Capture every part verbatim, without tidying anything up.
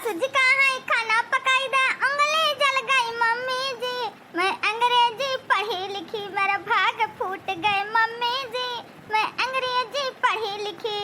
सूजी का है खाना पकाई दे, उंगली जल गई मम्मी जी, मैं अंग्रेजी पढ़ी लिखी, मेरा भाग फूट गए मम्मी जी, मैं अंग्रेजी पढ़ी लिखी।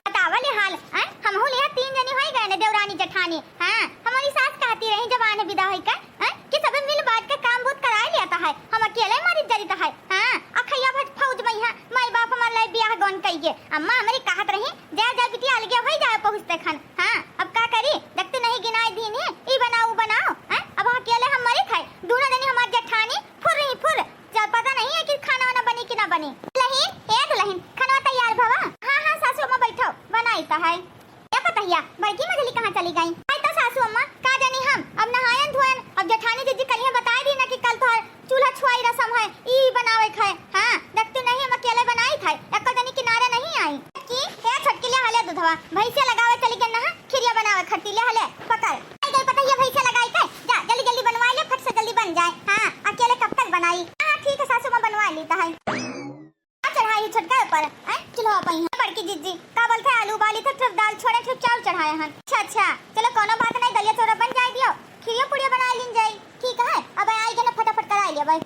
बतावा ले हाल, हैं? हमहू लिहा तीन जनी होई गए ने देवरानी जेठानी। हाँ, हमारी सास कहती रही जबान विदा होई के, हैं? कि सबे मिल बांट के काम बूत कराए लियाता है, हम अकेले मारी जरित है। हाँ, अखैया भट फौज में यहाँ माई बाप हमार लाई बियाह गौन कइगे। अम्मा हमारी कहत रही, "जा, जा बिटिया, अलगे होई जाए पहुँचते खन।" हाँ, अब का करी, देखती नहीं गिनाए दीन ही, ई बनाओ, ऊ बनाओ, हैं? अब अकेले हम मरित है, दूनो जनी हमार जेठानी फुर रही फुर, जब पता नहीं है कि खाना वाना बनी कि ना बनी। दुलहिन, ए दुलहिन, खाना तैयार भवा? हाँ, हाँ, सासू अम्मा बैठो, बनाई तो है। ए पतहिया, बड़की मझली कहाँ चली गई? आई तो सासू अम्मा, का जानी हम, अब नहायन धोयन, अब जेठानी जीजी कलिहे बताई दी ना कि कल तोहर चूल्हा छुआई रसम है, ई बनावे के है। हाँ, देखती नहीं हम अकेले बनाई खाए, एको जनी किनारे नहीं आई। कि, ए छोटकी ले हाले दूधवा, भैंसिया लगावे चली गई ना, खिरिया बनावे खरती ले हाले, पकड़। आई गई पतहिया भैंसिया लगाई के, जा जल्दी जल्दी बनवाई ले, फट से जल्दी बन जाए। हाँ, अकेले कब तक बनाई? हाँ, ठीक है सासू माँ, बनवा ली तो है। आ चढ़ाई छोटका ऊपर, हैं? चूल्हा पर ही है। बड़की जीजी, का बोलते हैं, आलू उबाली थे, फिर दाल छोड़े, फिर चावल चढ़ाए हैं। अच्छा, अच्छा, चलो कोनो बात नहीं, दलिया चोरा बन जाए दियो, खीरियो पुड़िया बनाए लीन जाई। ठीक है, अब आई गए ना, फटाफट कराई लिया भाई।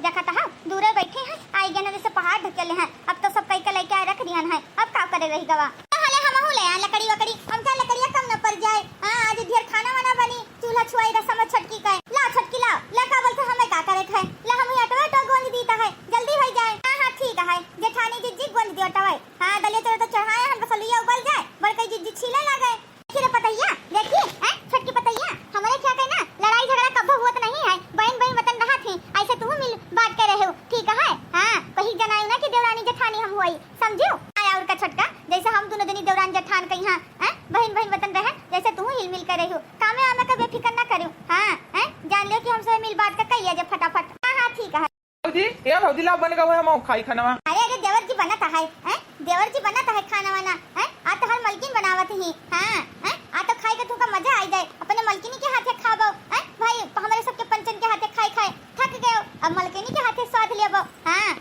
देखा तो है, दूरे बैठे हैं, आई गए ना, जैसे पहाड़ ढकेले हैं। अब तो सब कई के लेके आए रख दिहन है, अब का करे रही गवा। तो हले हमहू ले आ लकड़ी वकड़ी, हम क्या लकड़िया कम न पड़ जाए। हाँ, आज ढेर खाना वाना बनी, चूल्हा छुआई रसम है छोटकी का। ला छोटकी लाओ, ला का बोलते हमें का करे थे, ला हम ही अटवे अटवे गोंद दीता है, जल्दी हो जाए। हाँ, हाँ, ठीक है, जेठानी जीजी गोंद दियो अटवे। हाँ, दलिया चोरा तो चढ़ाए हैं, बस लुइया उबल जाए, बड़कई जीजी छीले लागे। देखी रे पतैया, देखी, हैं, छोटकी पतैया, हमरे क्या कहना, लड़ाई झगड़ा कब्बो होत नहीं है, बहन बहन वतन रहा थी, ऐसे तू मिल बांट के रहे, ठीक है? हाँ, कहीं जनाई ना कि देवरानी जेठानी हम हुई, समझियो? आय और का छोटका, जैसे हम दोनों जनी देवरान जेठान कहीं हाँ, हैं, बहन बहन वतन रहे, जैसे तू हिल मिल के रहियो, कामे आमे का बेफिकर ना करियो, हाँ, हैं, जान लियो कि हम सब मिल बांट के कहिए जे फटाफट। हाँ, हाँ, ठीक है। भौजी, ए भौजी, ला बन गवा है, हम खाई खानवा। अरे, अरे, देवर जी बनत है, हैं? देवर जी बनत है खाना वाना, हैं? आ तो हर मलकिन बनावत ही, हाँ, हैं? आ तो खाई के तुमका मजा आई जाए, अपने मलकिनी के हाथे खाबो, हैं? भाई, हमरे सबके पंचन के हाथे खाई खाए थक गए, अब मलकिनी के हाथे स्वाद लेबो, हाँ।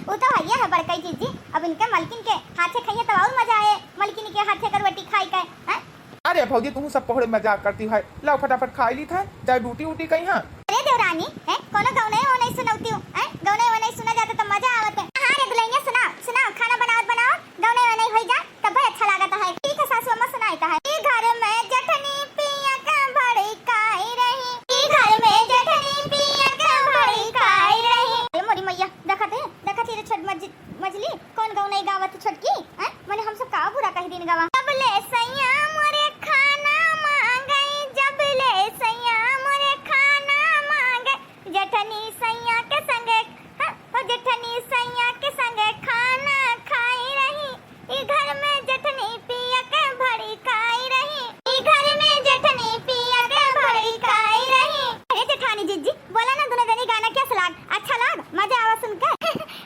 वो तो है, है बड़कई जीजी, अब इनके मलकिन के हाथे खाइए तो और मजा आए, मलकिनी के हाथे का रोटी खाई के, हैं? अरे भौजी, तू सब पहुड़े मजाक करती है, लाओ फटाफट खाई ली था, चाहे ड्यूटी उटी कहीं है। अरे देवरानी, हैं, कोनो गौनई वौनई सुनौती हूँ, हैं, गौनई वौनई सुना जाता तो मजा आवत है। हाँ रे दुल्हनिया, सुनाओ, सुनाओ, खाना बनावत बनावत, गौनई वौनई होई जा, तब भी अच्छा लागत है। ठीक है सासू अम्मा, सुनाई तो है। ई घर में जठनी पिया के भड़काई रही, ई घर में जठनी पिया के भड़काई रही। अरे मोरी मैया, देखत है, देखत है रे छोट मज-, मजली, कौन गौनई गावत छोटकी, हैं? मने हम सब का बुरा कह दिन गवा। जब ले सैया मोरे खाना मांगे, जब ले सैया मोरे खाना मांगे, जेठनी सैया के संगे, हाँ, ओ जेठनी सैया के संगे खाना खाई रही। ई घर में जेठनी पिया के भड़काई रही, ई घर में जेठनी पिया के भड़काई रही। अरे जेठानी जीजी, बोला ना दोनों जनी गाना कैसा लाग? अच्छा लाग? मजा आवा सुन के?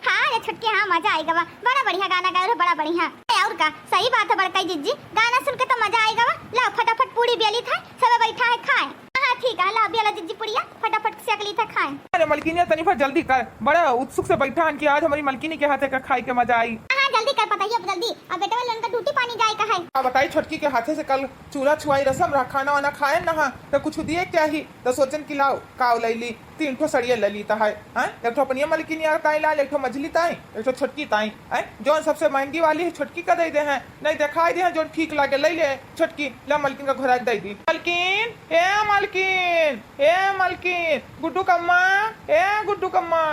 हाँ रे छोटकी, हाँ मजा आई गवा, बड़ा बढ़िया गाना गाए रहो, बड़ा बढ़िया। ए, और का, सही बात है बड़कई जीजी, गाना सुन के तो मजा आई गवा। लाओ फटाफट पूड़ी बेली था, सब बैठा है खाए। हाँ, हाँ, ठीक है, ला बेला जीजी पुड़िया, फटाफट सेक ली था खाए। अरे मलकिनिया, तनी भर जल्दी कर, बड़ा उत्सुक से बैठा हन कि आज हमारी मलकिनी के हाथे का खाए के मजा आई। हाँ, हाँ, जल्दी कर पतैया, जल्दी, अब बेटवा लोगन का ड्यूटी पानी जाए का है। अब बताई छोटकी के हाथे से कल चूल्हा छुआई रसम रहा, खाना वाना खाए ना, हाँ, तो कुछ दिए क्या ही, तो सोचन कि लाओ काव ले ली। तीन ठो सड़िया ले ली ताई, हैं? एक ठो अपनिया मलकिनी यार ताई लाल, एक ठो मझली ताई, एक ठो छोटकी ताई, हैं? जौन सबसे महंगी वाली है, छोटकी का दे दे हैं, नहीं दिखाई दे हैं, जौन ठीक लागे ले ले, छोटकी ला मलकिन का घोरा के दे दी। मलकिन, ए मलकिन, ए मलकिन, गुड्डू कम्मा, ए गुड्डू कम्मा।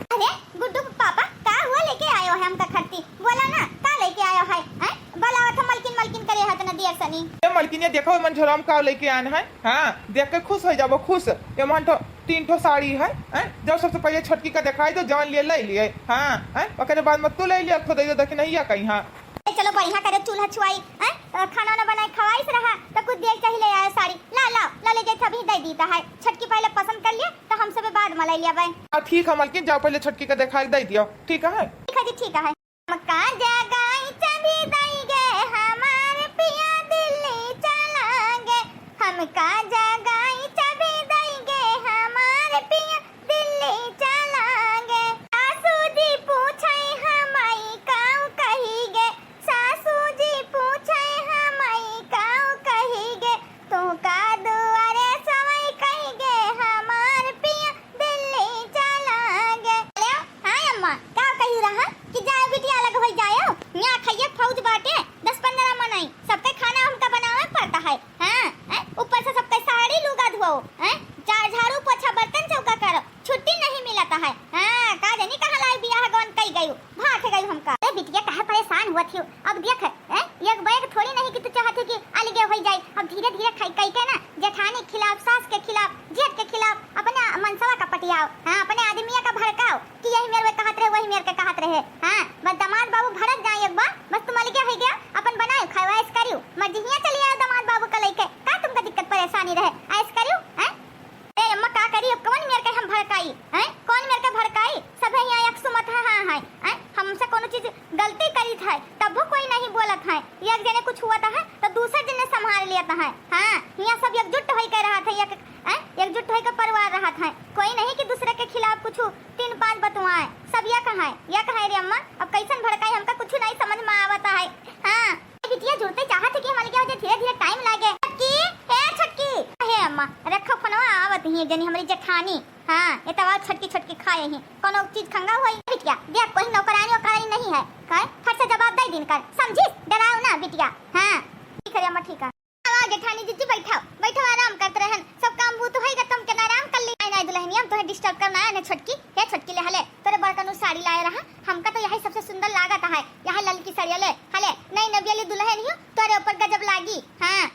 अरे गुड्डू पापा, का हुआ लेके आयो है हमका खरती? बोला ना, का लेके आयो है, हैं? बोला था मलकिन मलकिन करे है इतना देर सनी। ए मलकिन, ये देखो मन झोला में का लेके आन है, हाँ, देख के खुश हो जाबो, खुश। ये मन ठो तीन ठो साड़ी है, हैं? जब सबसे पहले छोटकी का दिखाई दो, जवन लिए ले लिए, हाँ, हैं? ओकरे बाद में तू ले लिया, खुद दे दो दखिनैया कहीं, हाँ। ए, चलो बढ़िया करे, चूल्हा छुआई, हैं? अ, खाना वाना बनाए खवाई से रहा, तो कुछ देर चाही ले आयो साड़ी, ला, ला, ला ले जाए, अभी दे दी तो है, छोटकी पहले पसंद कर लिया, तो हम सब बाद में ले लिया भाई। हाँ, ठीक है मलकिन, जाओ पहले छोटकी का दिखाई दे दियो, ठीक है? ठीक है जी, ठीक है। हमका जगाई चाबी दई गे, हमार पिया दिल्ली चला गे। हमका जगाई चाबी दई गे, हमार पिया दिल्ली चला गे। सासू जी पूछे हमई काऊ कही गे, सासू जी पूछे हमई काऊ कही गे। तू का यू रहा कि जाओ बिटिया अलग होई जाओ, यहाँ खाइए फौज बाटे, दस पन्द्रह मनई, सबके खाना हमका बनावे पड़ता है। हाँ, हैं? ऊपर से सबके साड़ी लुगा धोओ, हैं? जा-, झाड़ू पोछा बर्तन चौका करो, छुट्टी नहीं मिलता है। हाँ, का जानी कहाँ लाई बियाह गवन कई गयू, भाग गयू हमका। अरे बिटिया काहे परेशान हुआ थी? अब देख, हैं? एक बैग थोड़ी नहीं कि तू चाहत है कि अलगे होई जाई। अब धीरे धीरे खाई कई के ना जेठानी के खिलाफ, सास के खिलाफ, जेठ के खिलाफ अपने मनसवा का पटियाओ, हाँ, अपने आदमिया का भड़काओ। कि यही मेर वे कहत रहे, वही मेर के कहत रहे। हाँ, बस दामाद बाबू भड़क जाए एक बार, बस तुम अलगे हो गया, अपन बनाए खाए, ऐश करियो। मर्जी हियाँ चली आए दामाद बाबू का लइके, का तुमका दिक्कत परेशानी रहे, ऐश करियो, हैं? ए अम्मा का करी, अब कौन मेर के हम भड़काई, हैं? कौन मेर के भड़काई? सब है यहाँ एक सुमत है, हाँ है, हैं? हमसे कोनो चीज गलती करी था, तब वो कोई नहीं बोलत है। एक जने कुछ हुआ था है, तो दूसरे जने संभाल लिया था है। हाँ, यहाँ सब एकजुट होई के रहा था, एक, हैं? एकजुट होई के परिवार रहा था है। कोई नहीं कि दूसरे के खिलाफ कुछ तीन पांच बतुआएं, सब यक है, यक है रे अम्मा। अब कैसन भड़काई, हमका कुछ नहीं समझ में आवत है। हाँ, ए बिटिया जुड़ते चाहत है कि हम अलगे हो जाए, धीरे धीरे टाइम लागे। छोटकी, ए छोटकी, हे अम्मा, रखो फोनवा, आवत ही जनी हमरी जेठानी। हाँ, ये तो छोटकी छोटकी खाए ही, कोनो चीज खंगा हुई बिटिया। देख कोई नौकरानी वोकरानी नहीं है, कहे फट से जवाब दे दिन कर, समझिस? डराओ ना बिटिया। हाँ, ठीक है रे अम्मा, ठीक है। आवा जेठानी जिज्जी, बैठाओ, बैठाओ, आराम करत रहन। सब काम बूत होई गा, तुम केना आराम कर ली। आई नाई दुल्हनिया, हम तोहे disturb करना आए ना छोटकी। हे छोटकी, ले हले, तोरे बड़कनू साड़ी लाए रहा, हमका तो यही सबसे सुंदर लागत है, यही ललकी साड़ी ले हले। नई नबियली दुल्हन हियो, तोरे ऊपर गजब लागी। हाँ,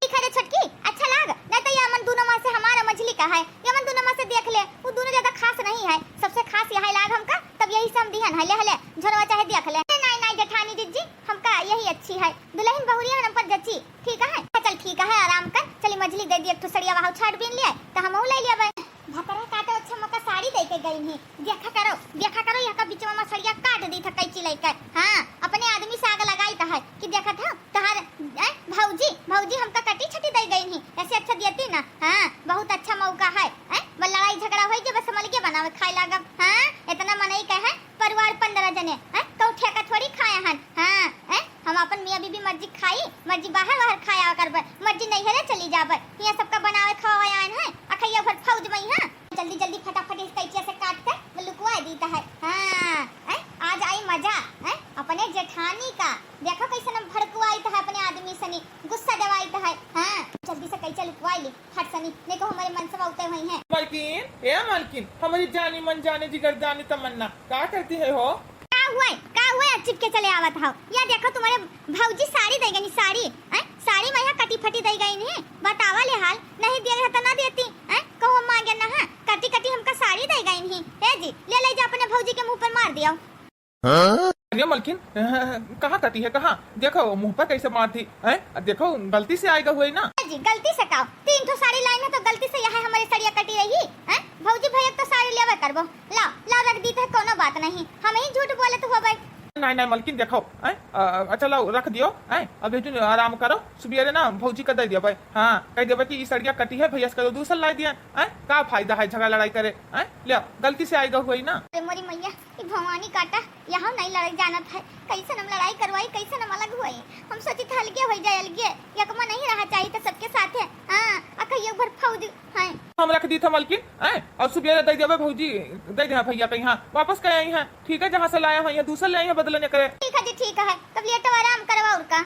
ठीक है रे छोटकी, अच्छा लाग, नहीं तो ये अमन दोनों में से हमारा मझली का है, ये अमन दोनों में से देख ले, वो दोनों ज्यादा खास नहीं है, सबसे खास यही लाग हमका, तब यही से हम दिहन है। ले हले, झोरवा चाहे देख ले। नाई नाई जेठानी जिज्जी, हमका यही अच्छी है, दुल्हन बहुरिया हम पर जची। ठीक है, चल ठीक है, आराम कर, चली मझली दे दी एक ठो सड़िया, वहाँ छाट बीन लिया, तो हमहू ले लिया। भतरा काटे अच्छा मौका साड़ी दे के गई नहीं, देखा करो, देखा करो, यहाँ का बीचवा में सड़िया काट दी था कैंची लेकर। हाँ, अपने आदमी से आग लगाई था है कि देखा था तहार, ए, भौजी, भौजी हमका कटी छटी दे गई नहीं, ऐसे अच्छा देती ना। हाँ, बहुत अच्छा मौका है, ए, बस लड़ाई झगड़ा होई जे बस हम अलगे बनावे खाए लागब। हाँ, इतना मनई कहे, परिवार पन्द्रह जने, हैं? कहूँ ठेका थोड़ी खाए हन, हाँ, हैं? हम अपन मियाँ बीबी मर्जी खाई, मर्जी बाहर बाहर खाया करबे, मर्जी नैहरे चली जाबे, हियाँ सबका बनावे खवावे आयन है, अखैया भर फौज में, हाँ? जल्दी जल्दी फटाफट इस कैंचिया से काट के वो लुकवा दीता है, हाँ, हैं? आज आई मजा, हैं? अपने जेठानी का, देखो कैसे न भड़कुआई तो है अपने आदमी सनी, गुस्सा देवाई तो है, हाँ? जल्दी से कैंचिया लुकवाई ली। फट सनी, नहीं तो हमारे मनसवा उते हुई हैं। मलकिन, ए मलकिन, हमारी जानी मन जाने जिगर जानी तमन्ना, का करती है हो? का हुए, का हुए, चिपके चले आवत हो? या देखो तुम्हारे भौजी साड़ी दे गई, साड़ी, हैं? साड़ी में यहाँ कटी फटी दे गई नहीं, बतावा ले हाल, नहीं दे रहा तो ना देती, हैं? कहो मांगे ना, हाँ? कटी कटी हमका साड़ी दे गई नहीं, ए जी, ले ले जा अपने भौजी के मुंह पर मार दियो। हाँ? अरे मलकिन, अ, कहाँ कटी है, कहाँ? देखो, मुंह पर कैसे मारती, हैं? देखो, गलती से आएगा हुआ ही ना। जी, गलती से का? तीन ठो साड़ी लाइन है तो गलती से यहाँ हमारी सड़िया कटी रही, हैं? भौजी भैया तो साड़ी लेवे करबो। लाओ, लाओ रख दी तो कोनो बात नहीं, हम ही झूठ बोलत होबे। नहीं, नहीं मलकिन, देखो, हैं? अ, अच्छा लाओ, रख दियो, हैं? अब ये जो आराम करो, सुबेरे ना भौजी का दे दियो भाई। हाँ, कह देबे कि ई सड़िया कटी है, भैया से कह दो दूसर लाई दिया, हैं? का फायदा है झगड़ा लड़ाई करे, हैं? ले, गलती से आएगा हुआ ही ना। अरे मोरी मैया, ई भवानी काटा, यहाँ नहीं लड़ाई जानत है, कैसे हम लड़ाई करवाई, कैसे हम अलग हुए। हम सोची था अलगे हो जाए, अलगे, यकमा नहीं रहा चाहिए तो सबके साथ है। हाँ, अखैया भर फौज है। हम रख दी था मलकिन, हैं? और सुबेरे दे देबे भौजी, दे दे भैया कहीं, हाँ, वापस कह आई हैं, ठीक है, जहाँ से लाया है, यहाँ दूसर ले आई है, बदले न करे। ठीक है जी, ठीक है, तब लेटो आराम करवा और का।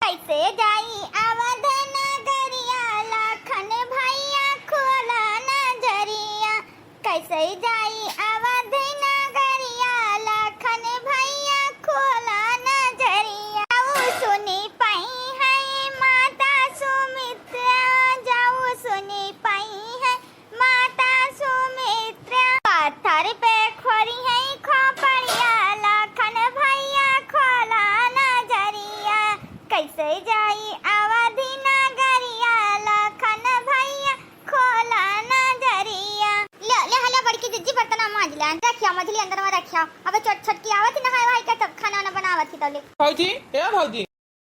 कैसे जाई अवध नगरिया, लाखन भैया खोला नजरिया। कैसे जाई अवध नगरिया, लाखन भैया खोला नजरिया। जाऊ सुनी पाई है माता सुमित्रा, जाऊ सुनी पाई है माता सुमित्रा। पत्थर पे खोरी है खोपड़िया, लाखन भैया खोला नजरिया। कैसे जाई अवध नगरिया, लाखन भैया खोला नजरिया। ले, ले हले बड़की जिज्जी बर्तन मांज ले। रखिया मझली अंदर में रखिया। अबे छोट, छोटकी आवत ही नहाए वहाए के तब खाना वाना बनावत ही तौले। भौजी, ए भौजी।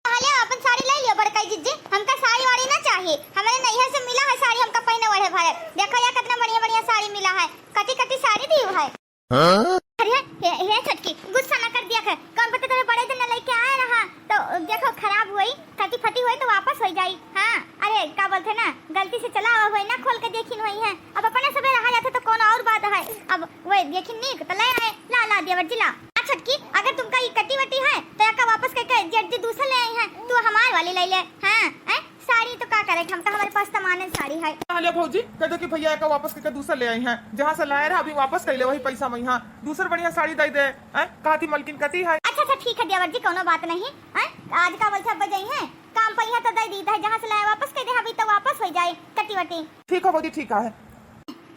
हले अपन साड़ी ले लियो बड़काई जिज्जी, हमका साड़ी वाड़ी ना चाहिए। हमारे नैहर से मिला है साड़ी, हमका पहने ओढ़े भरे। देखो या कितना बढ़िया बढ़िया साड़ी मिला है, कटी कटी साड़ी दी है। हाँ? अरे हे, हे छोटकी, गुस्सा ना कर दिया कर। कौन पता तेरे बड़े दिन लेके आए रहा तो देखो खराब हुई, कटी फटी हुई तो वापस हो जाई। हाँ, अरे का बोलते ना, गलती से चला हुआ हुई ना, खोल के देखिन हुई है। अब अपने सबे रहा जाते तो कौन और बात है। अब वो देखिन नीक तो ले आए, ला देवर जी ला। आ छोटकी, अगर तुमका ई कटी वटी है, तो एका वापस कइके जेठ जी दूसर ले आई है, तू हमार वाली लइ ले। हाँ, हैं? साड़ी तो का करे, हम तो, हमारे पास तो मानन साड़ी है। हाँ, ले भौजी, कह दो कि भैया एका वापस कइके दूसर ले आई है, जहाँ से लाए रहा अभी वापस कइ ले, वही पैसा में यहाँ दूसर बढ़िया साड़ी दइ दे, हैं? कहा थी मलकिन कटी है। अच्छा, अच्छा, ठीक है देवर जी, कौनो बात नहीं, हैं? आज का बोलते अब जाई है, काम पर यहाँ तो दइ दी है, जहाँ से लाए वापस कइ दे, अभी तो वापस होइ जाए कटी वटी। ठीक है भौजी, ठीक है।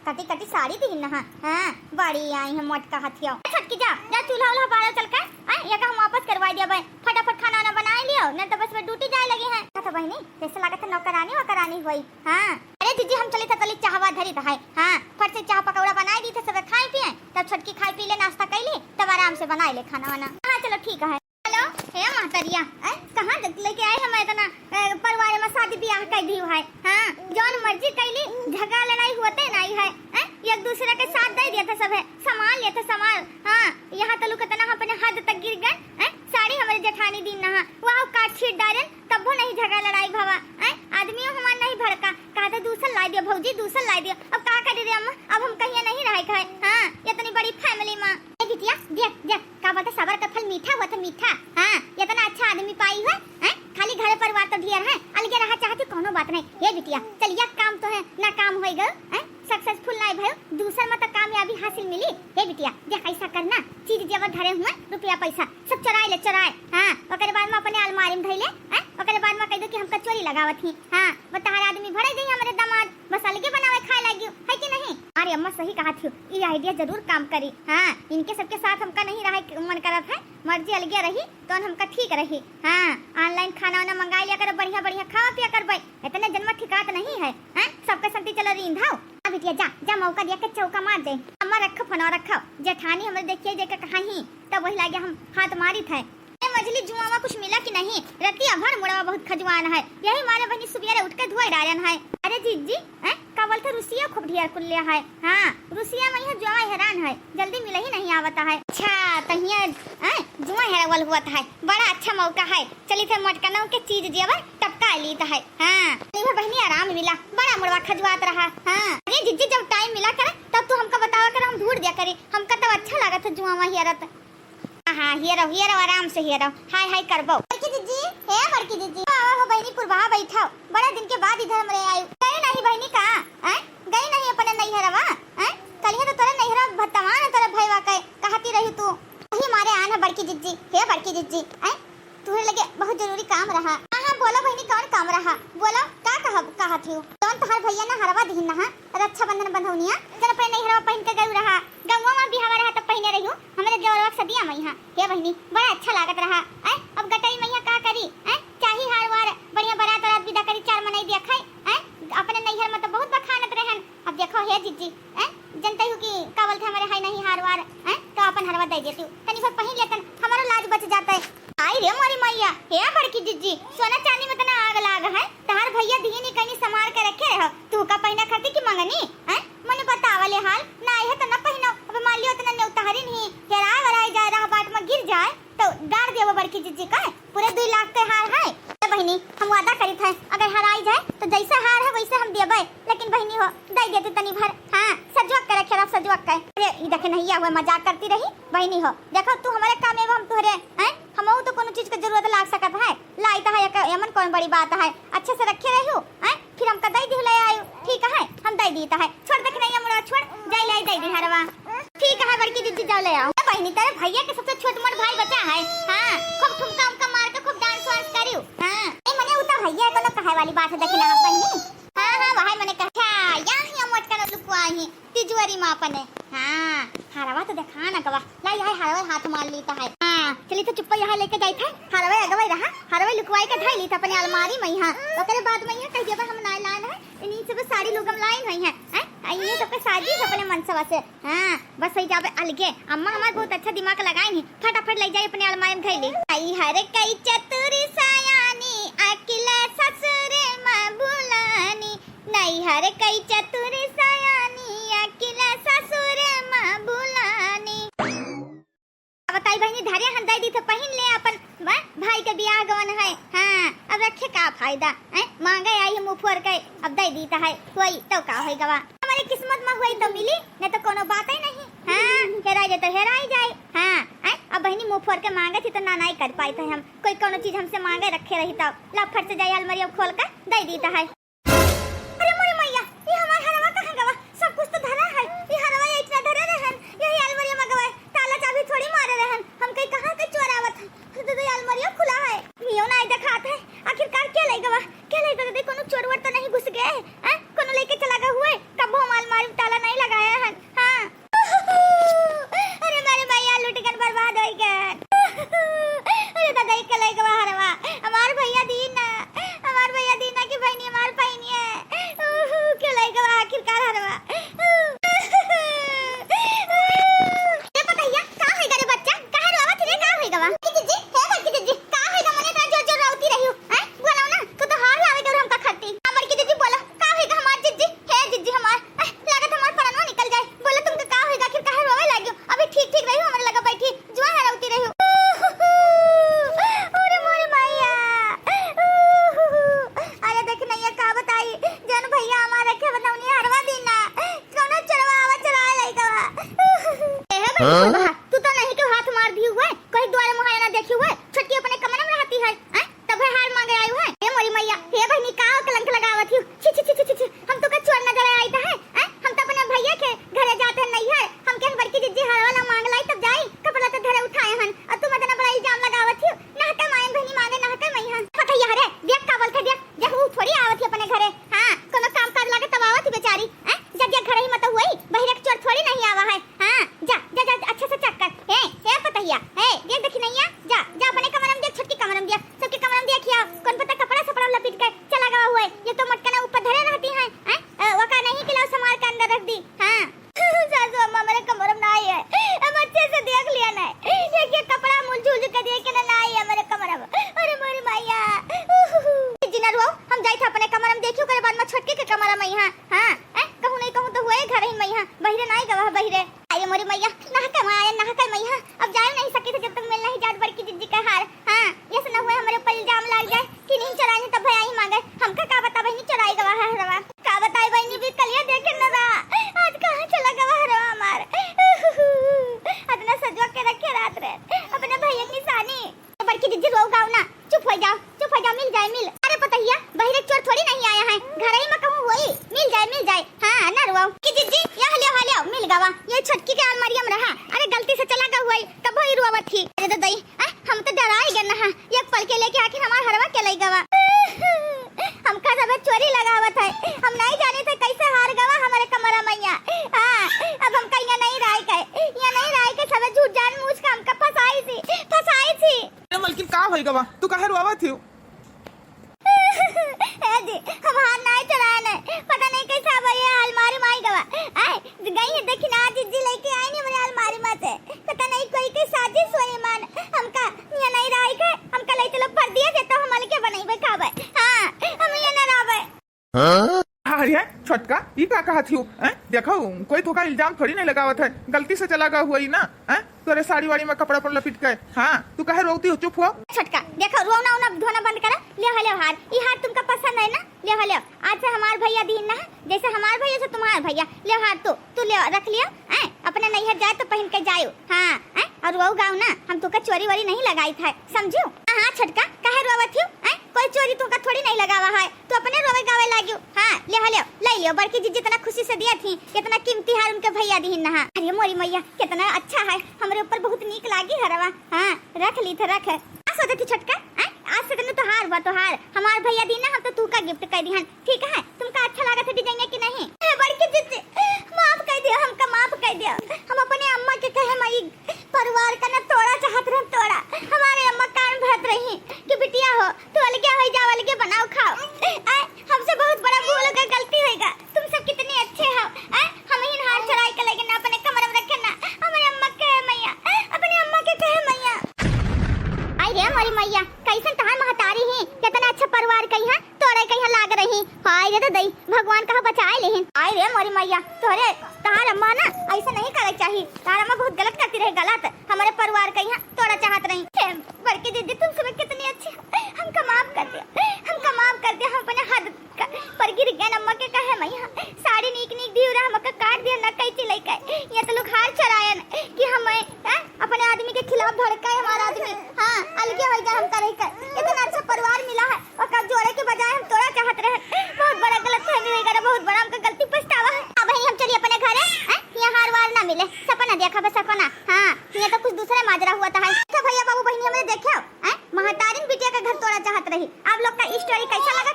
कटी कटी साड़ी दिहिन ना, हाँ, बड़ी आई है मोटका हथिया। ए छोटकी जा, जा चूल्हा उल्हा बारल चल के, आ, ये का हम वापस करवाइ दिया भाई, फटाफट खाना वाना बनाइ लियो, नहीं तो बस में ड्यूटी जाए लगी है। अच्छा बहिनी, जैसे लागत है नौकरानी वौकरानी होई। हाँ, अरे जीजी हम चली थे तली चाहवा धरी त है, हाँ, फट से चाह पकौड़ा बनाइ दी थे, सब खाए पिए, तब छोटकी खाए पी ले, नाश्ता कइ ली, तब आराम से बनाइ ले खाना वाना। हाँ चलो ठीक है। हेलो, हे महतरिया, ए, कहाँ तक लेके आए हम इतना, ए, परिवार में शादी ब्याह कर दी है? हाँ, जौन मर्जी कैली, झगड़ा लड़ाई होते नहीं है, ए, एक दूसरे के साथ दे दिया था सब है, संभाल लिया था संभाल। हाँ, यहाँ तलू कितना हम अपने हद तक गिर गए, ए, साड़ी हमारे जेठानी दीन नहा, वहाँ काट छीट डारेन, तब्बो नहीं झगड़ा लड़ाई भवा, ए, आदमियों हमार नहीं भड़का, कहा था दूसर ला दिया भौजी, दूसर ला दिया, अब का करी रे अम्मा, अब हम कहीं नहीं रहे खाए, हाँ, इतनी बड़ी फैमिली में। ए बिटिया, देख, देख, का बोलते, सबर का फल मीठा होत है, मीठा। हाँ, इतना अच्छा आदमी पाई है, हैं? खाली घर परिवार तो ढेर है, अलगे रहा चाहती, कोनो बात नहीं। हे बिटिया, चल, एक काम तो है, ना काम होई गयो, हैं? सक्सेसफुल ना भयो, दूसर में तो कामयाबी हासिल मिली। हे बिटिया, देख, ऐसा करना, चीज जेवर धरे हुए, रुपया पैसा सब चोराए ले, चोराए। हाँ, ओकरे बाद में अपने अलमारी में धइले, हैं? ओकरे बाद में कह दो कि हमका चोरी लगावत ही। हाँ, वो तहार आदमी भड़े गई हमारे दामाद, बस अलगे बनावे खाए लागियो, है कि नहीं? अरे अम्मा सही कहा थी, ये आइडिया जरूर काम करी। हाँ, इनके सबके साथ हमका नहीं रहे मन करत है, मर्जी अलगे रही तो हमका ठीक रही। हाँ, ऑनलाइन खाना वाना मंगाई लिया करो, बढ़िया बढ़िया खावा पिया करबे, इतने जन्म ठिकात नहीं है। हाँ, सबके संती चलो रींधाओ। अब बिटिया जा, जा मौका दिया के चौका मार दे। अम्मा रखो फोन रखो, जेठानी हमरे देखिए जे के कहा ही, तब वही लागे हम हाथ मारी थे। ए मझली जुआवा कुछ मिला कि नहीं? रतिया भर मुड़वा बहुत खजुआन है, यही मारे बहिनी सुबेरे उठ के धोए डारन है। अरे जीजी, हैं? का बोलते रुसिया खूब ढेर कुल्ले है। हाँ, रुसिया में यह जुआवा हैरान है, जल्दी मिले ही नहीं आवता है। अच्छा, तहिया, हैं? जुआ हेरावल हुआ है, बड़ा अच्छा मौका है, चली थे मोटकनों के चीज जेवर टपका लीत है। हाँ, चली हो बहिनी आराम मिला, बड़ा मुड़वा खजुआत रहा। हाँ, अरे जीजी जब टाइम मिला करे तब तू हमका बतावा कर, हम ढूंढ दिया करी, हमका तब अच्छा लागत है जुआवा हेरत। हाँ, हाँ, हियरौ, हियरौ, आराम से हियरौ। हाय, हाय करबौ। बड़की जीजी, हे बड़की जीजी, आवा हो बहिनी पुरबहा बैठौ। बड़ा दिन के बाद इधर हमरे आयु। गई नहीं बहिनी का? हैं? गई नहीं अपने नैहरवा? हैं? कलिहे तो तोरे नैहरवा भतवान है तोरे भईवा के, कहती रही तू। यही मारे आन है बड़की जीजी। हे बड़की जीजी, हैं? तुहरे लगे बहुत जरूरी काम रहा। हाँ, हाँ, बोलो बहिनी, कौन काम रहा? बोलो, का कहब, कहत हियो? जौन तोहार भैया ना हरवा दिहिन नहा, रक्षाबंधन बंधौनिया, जौन अपने नैहरवा पहिन के गयू रहा, गौवा में बिहावा रहा तब पहिने रहियो, हमरे देवरवा के सदिया में यहाँ। हे बहिनी, बड़ा अच्छा लागत रहा। ऐ, अब गटई में यहाँ का करी? ऐ, चाही हार वार, बढ़िया बारात वारात विदा करी, चार मनई देखै। ऐ, अपने नैहर में तो बहुत बखानत रहन, अब देखो, हे जीजी, हैं, जनते हो कि का बोलते हमारे है नहीं हार वार, हैं, तो अपन हरवा दे देती हूँ, तनी भर पहिन लेतन, हमारा लाज बच जाता है। आई रे मोरी मैया, हे बड़की जीजी, सोना चांदी में इतना आग लाग है, तहार भैया दिए नहीं कहीं संभाल के रखे रहो, तू का पहिना खाती की मंगनी, हैं, मने बतावले हाल, ना आई है तो ना पहिनो, अब मान लियो इतना नेउतारी नहीं, हेराए वराए जाए, राह बाट में गिर जाए, तो गाड़ देबो बड़की जीजी का, पूरे दुई लाख के हार है। ए बहिनी, हम वादा करित है, अगर हराई जाए तो जैसे हार है वैसे हम देबे, लेकिन बहिनी हो, दे देती तनी भर। हाँ, सजवक के रखे रह, सजवक के। अरे, ई देखे नहीं हुआ, मजाक करती रही। बहिनी हो, देखो तू हमारे काम में, हम तुहरे, हैं? हमहू तो कोनो चीज के जरूरत लाग सकत है, लाइत है, एक एमन कौन बड़ी बात है, अच्छे से रखे रहियो, हैं? फिर हमका दई दिहु ले आयु, ठीक है, हम दई दीत है। छोड़ देख नहीं मुड़ा, छोड़, जाई ले दई दी हरवा। ठीक है बड़की जीजी, जाओ ले आओ। ए बहिनी, तेरे भैया के सबसे छोट मोट भाई बचा है। हाँ, खूब ठुमका उमका मार के खूब डांस वांस करियो। हाँ, ए मने उ तो भैया है, कोनो कहे वाली बात है, देखी ना बहिनी। हाँ, हाँ, वही मने कहा। अच्छा, यहाँ, यहाँ मोटका न लुकवा ही, तिजोरी में अपने। हाँ, हरवा तो देखा ना गवा। लाई, हाय, हरवा हाथ मार ली तो है। हाँ, चली तो चुप्पा यहाँ लेके जाई थे। हरवा अगवा रहा, हरवा लुकवाई के धई ली थे अपने अलमारी में यहाँ। ओकरे बाद में यहाँ कह दिया, "भाई, हम ना लान है।" इन्हीं सब साड़ी लुगम लाइन हुई हैं, हैं? आ, ये सबके साजिश अपने मनसवा से। हाँ, बस होई जाबे अलगे। अम्मा हमार बहुत अच्छा दिमाग लगाइन ही, फटाफट ले जाई अपने अलमारी में धई ली। आई हर कई चतुर सयानी, अकिल ससुर में भुलानी। नैहर कई चतुर सयानी, अकिल ससुर में भुलानी। अब बताई बहिनी, धरे हन दई दी तो पहिन ले अपन, बा-, भाई के बियाह गवन है। हाँ, अब रखे का फायदा, हैं? मांगे आई मुँह फोर के, अब दई दी तो है, होई तो का होई गवा। हमारे किस्मत में होई तो मिली, नहीं तो कोनो बात ही नहीं। हाँ, हेराई जाए तो हेराई जाए। हाँ। अब बहिनी मुँह फोर के माँगे थी तो ना नाई कर पाइत है हम। कोई कउनो चीज हमसे माँगे रखे रही तब ला फट से जाई अलमरिया खोल के दइ दीत है। अरे मोरे मइया, ई हमार हरवा कहाँ गवा? सब कुछ तो धरा है। ई हरवा यही इतना धरे रहन, यही अलमरिया में गवा। ताला चाबी थोड़ी मारे रहन। हम कहीं कहाँ के चोर आवत है? तो, तो, तो अलमरिया खुला है। नियो नाई देखात है। आखिरकार के लइ गवा? के लइ गवा? दे, कोनो चोर वोर तो नहीं घुस गए? हैं? कोनो लेके चला गवा हुए? कबो हम अलमारी में ताला नहीं लगाए हन। हाँ। अरे मोरे मइया, लुटि गन, बर्बाद होइ गन। अरे दादा, ई के लइ गवा हरवा? हमार भइया दीन ना, हमार भइया दीन ना कि बहिनी हमार पहिनी है। उहु, के लइ गवा आखिरकार हरवा? ए पतहिया, का होइ गा रे बच्चा? काहे रोवत रे? का होइ गवा? ए जिज्जी, हे बड़की जिज्जी, का होइ गा? मने इतना जोर जोर रोवती रही हो, हैं? बोलो ना, तू तो हार लावे के हमका खरती। हाँ बड़की जिज्जी बोलो, का होइ गा हमार जिज्जी? हे जिज्जी हमार, अह, लागत हमार परानवा निकल जाए। बोलो तुमका का होइ गा, आखिर काहे रोवे लागियो? अभी ठीक ठीक रही हो, हमरे लगा बैठी, जुआ हरौती रही हो। अरे मोरे मइया। अरे देख नइया का बताई, जन भइया हमार रखे बनौनी हरवा दीन ना, कउनो चोरवा आवा चोराए लइ गवा। ए हे बहिनी, हाँ? बहा, तू तो नहीं के हाथ मार दी हुए, कहीं दुआरे मुहारे ना देखी हुए, छोटकी अपने कमरा में रहती है, हैं? तब है हार माँगे आई हुए। ए मोरी मइया, हे बहिनी, का कलंक लगावत ही? छी, छी, छी, छी, छी, छी। हम तो का चोर नजर आइत है, हैं? हम तो अपने भइया के घरे जात है नइहर। हम कहेन बड़की जिज्जी हरवा ला माँग लाई, तब जाई, कपड़ा तो धरे उठाए हन। और तुम इतना बड़ा इल्जाम लगावत ही। नहके मायन बहिनी माँगे, नहके मइहन। पतहिया हरे, देख का बोलत है, देख, देख, ऊ थोड़ी आवत ही अपने घरे। हाँ, कोनो काम काज लागे तब आवत ही बेचारी, हैं? जा, जा, घरही में तो हुई, बहिरे के चोर थोड़ी नहीं आवा है। हाँ, जा, जा, जा, अच्छा से check कर। ए, ए पतहिया, ए, देख देखी नइया, जा, जा अपने कमरा में देख, छोटकी कमरा में देख, सबके कमरा में देखिया, कौन पता कपड़ा सपड़ा लपेट के चला गवा हुए। ये तो मटकना ऊपर धरे रहती हैं, हैं? अ, वका नहीं कि लाओ संभाल के अंदर रख दी। हाँ। सासू अम्मा मेरे कमरा में नाई है, हम अच्छे से देख लिया ना, ये, ये कपड़ा मुल झुल के देखे ना, नाई है मेरे कमरा में। अरे मोरी मइया। जिज्जी ना रोवो, हम जाइत है अपने कमरा में देखियो, ओकरे बाद में छोटकी के कमरा में यहाँ। हाँ, ए, कहूँ नहीं कहूँ तो हुए घरही में यहाँ, बहिरे नाई गवा है, बहिरे। अरे मोरी मइया, नहके मायन, नहके मइहन, अब जाए नहीं सकी थे जब तक मिल नहीं जात बड़की जिज्जी के हार। हाँ, ये से न हुए हमरे ऊपर इल्जाम लाग जाए कि नहीं चोराई, तब है आई माँगे। हमका का बता बहिनी, चोराई गवा है हरवा। का बताई बहिनी, भी कलिया देखे न रहा, आज कहाँ चला गवा हरवा हमार। अतना सजवा के रखे रहत रहे, अपने भइया के निशानी। तो बड़की जिज्जी रोवो गाओ ना, चुप होइ जाओ, चुप होइ जाओ, मिल जाए, मिल। अरे पतहिया, बहिरे चोर थोड़ी नहीं आया है, घरही में कहूँ होई, मिल जाए, मिल जाए। हाँ, ना रोवो। कि जिज्जी, या हलियो, हलियो, मिल गवा। ये छोटकी के अलमारिया में रहा। अरे गलती से चला गवा हुई, तब ही रोवत ही। अरे ददई, आ, हम तो डराई गए ना, एक पल के लेके आखिर हमार हरवा के लइ गवा। हमका सबे चोरी लगावत है, हम नहीं जानी थे कैसे हार गवा हमारे कमरा मइया। हाँ, अब हमका यहाँ नहीं रहे के, यहाँ नहीं रहे के, सबे झूठ जान मूझ के हमका फंसाई थी, फंसाई थी। ए मलकिन, का होइ गवा? तू काहे रोवत हियो? ए जी, हम हार नाई चुराए ने। पता नहीं कैसे अब ये अलमारी में आई गवा। आए, गई है देखी ना, जिज्जी लेके आई नहीं मेरे अलमारी में से। पता नहीं कोई के साजिश होई मान। हमका यहाँ नहीं रहे के, हमका ले चलो परदेस, तो हम अलगे बनइबे खाबे। हाँ, हम यहाँ ना रहबे। हाँ? अरे छोटका, ई का कहत हियो? हैं? देखो, कोई तोका इल्जाम थोड़ी नहीं लगावत है, गलती से चला गवा हुई ना, हैं? तोरे साड़ी वाड़ी में कपड़ा पर लपेट के। हाँ, तू काहे रोवती हो? चुप हो। छोटका, देखो, रोना वोना धोना बंद करा, ले हो, ले हो हार, ई हार तुमका पसंद है ना? ले हो, ले हो। आज से हमार भइया दीन ना है, जैसे हमार भइया से तुम्हार भइया। ले हो हार तू, तू ले हो, रख लियो, हैं? अपने नैहर जाए तो पहिन के जायो। हाँ, हैं? और वो गाँव ना, हम तोका चोरी वोरी नहीं लगाई था, समझियो? हाँ, हाँ, छोटका, काहे रोवत हियो? हैं? कोई चोरी तोका थोड़ी नहीं लगावा है, तू अपने रोवे गावे लागियो। हाँ, ले हो, ले हो, ले लियो, बड़की जिज्जी इतना खुशी से दिया थी, इतना कीमती हार उनके भइया दीन ना। अरे मोरी मइया, कितना अच्छा है, हमरे ऊपर बहुत नीक लागी हरवा। हाँ, रख ली थे, रख। आ सोचत ही छोटका, हैं? आज से तनु तोहार बा, तोहार। हमार भइया दीन ना, हम तो तू का gift कर दिहन। ठीक है, तुमका अच्छा लागत है design कि नहीं? हे बड़की जिज्जी, माफ कर दियो, हमका माफ कर दियो। हम अपने अम्मा के कहे, माई, परिवार का ना तोड़ा चाहत रहे, तोड़ा। हमारे अम्मा कान भरत रही कि बिटिया हो, तू अलगे हो जाओ, अलगे बनाओ खाओ। आए, हमसे बहुत बड़ा भूल होगा, गलती होगा। तुम सब कितने अच्छे हो। आए, हम ही हार चुराई के लेके ना अपने कमरे में रखे ना। हमारे अम्मा के कहे मैया, अपने अम्मा के कहे मैया। आई रे मोरी मैया, कैसन तहार महतारी ही, कितना अच्छा परिवार कही है, तोरे कहीं लाग रही। हाय रे ददई, भगवान कहाँ बचाए लेहिन। आई रे मोरी मैया, तोरे, तहार अम्मा ना ऐसा नहीं करे चाहिए। तहार अम्मा बहुत गलत करती रही, गलत। हमारे परिवार का यहाँ तोड़ा चाहत रही। हे बड़की दीदी, तुम सब कितनी अच्छी हो। हमका माफ कर दिया, हमका माफ कर दिया। हम अपने हद क-, पर गिर गए। अम्मा के कहे मैया, साड़ी नीक नीक दी रहा, हमका काट दिया ना कैची लेके। ये तो लोग हार चुरायन कि हम, हैं, अपने आदमी के खिलाफ भड़ अरे, कैसा लगा